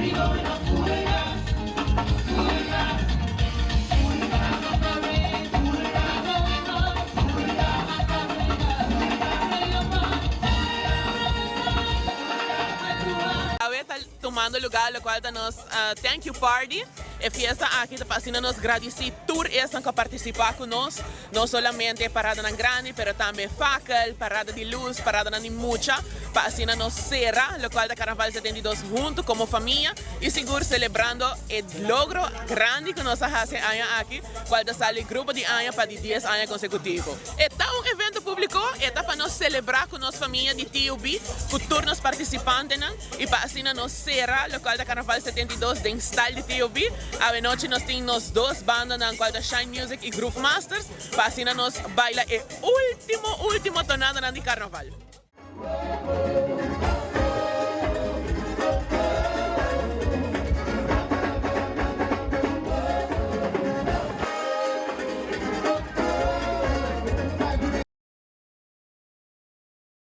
Awe ta tumando lugar locual ta nos Thank You Party. E fiesta aki ta pa asina nos gradici tur esnan cu a participa cu nos, no solamente e paradanan grandi pero tambe fakel, parada di luz, paradanan di mucha, pa asina nos cera locual ta Carnaval 72 hunto como famia y sigur celebrando e logro grandi cu nos a haci e aña aki cual ta sali grupo di aña pa di dies aña consecutivo. E ta un evento publico, e ta pa nos celebra cu nos famia di TUB, cu tur nos participantenan y pa asina nos cera locual ta Carnaval 72 den style di TUB. Awenochi nos tin nos dos bandanan cual ta Shine Music y Groove Masters pa asina nos baila e ultimo ultimo tonadanan di Carnaval.